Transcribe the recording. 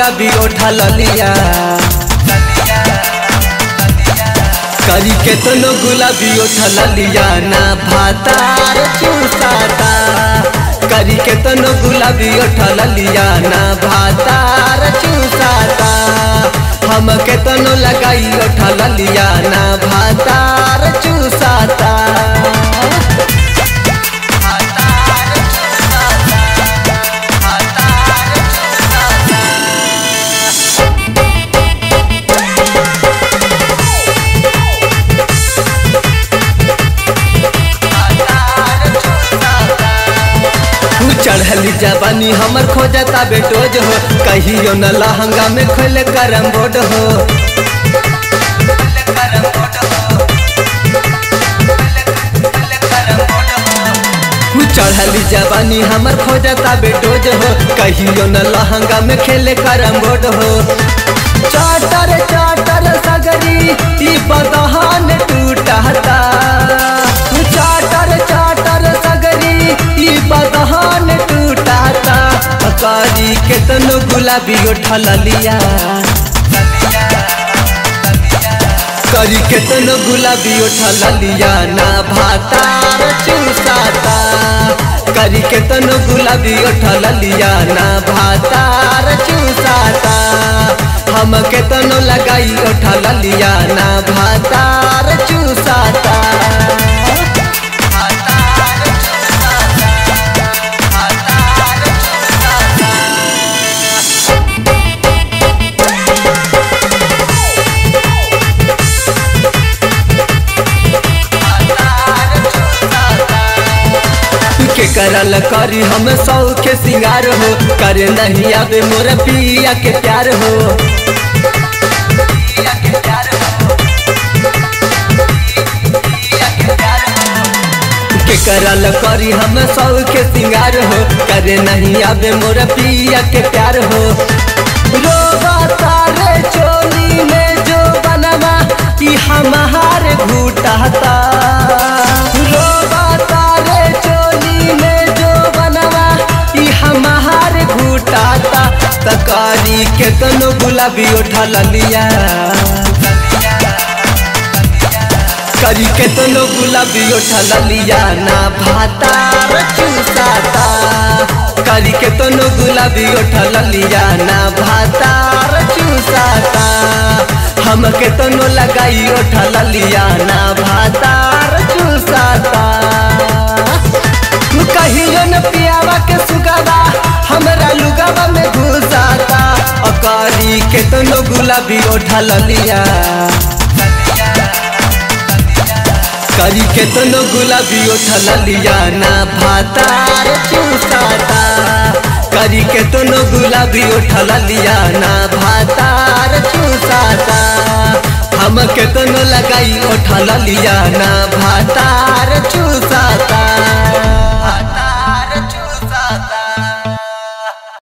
गुलाबी ओठा ललिया, करी केतनो गुलाबी ओठा ललिया ना भातार चूसाता। करी केतनो गुलाबी ओठा ललिया ना भातार चूसाता। हम केतनो लगाई ओठा ललिया ना भातार चूसाता। चढ़ली जवानी हमर खोजता बेटोज हो, कहियो न लहंगा में खोल करम बोर्ड हो। चढ़ली जवानी हमर खोजता बेटोज हो, कहियो न लहंगा में खेले करम बोर्ड हो। चाटर चाटर सगरी ई बदहान टूटता, चाटर चाटर सगरी ई बदहान टूटाता। करी केतनो गुलाबी ओठा ललिया, करी केतनो गुलाबी ओठा ललिया ना भातार चूसाता। करी केतनो गुलाबी ओठा ललिया ना भातार चूसाता। हम केतनो लगाई ओठा ललिया ना भातार चूसाता। के करल करी हम सौखे सिंगार हो, करे नहीं आवे मोर पिया के प्यार हो। के करल करी हम सौखे सिंगार हो, करे नहीं आवे मोर पिया के प्यार हो। रोबा तारे चोली में जो बनवा ई हमार घूटाता, रोबा तारे चोली में जो बनवा ई हमार घूटाता। तकारी केतनो गुलाबी ओठा ललिया, करी केतनो गुलाबी ओठा ललिया ना भातार चूसाता। करी केतनो गुलाबी ओठा ललिया ना भातार चूसाता। हम केतनो लगाई ओठा ललिया ना भातार चूसाता। कहियो न पियावा के सुगावा हमरा लुगावा में घुसाता। अकारी केतनो गुलाबी ओठा ललिया, करी केतनो गुलाबी ओठा ललिया ना भातार चूसाता। करी केतनो गुलाबी ओठा ललिया ना भातार चूसाता। हम केतनो लगाई ओठा ललिया ना भातार चूसाता।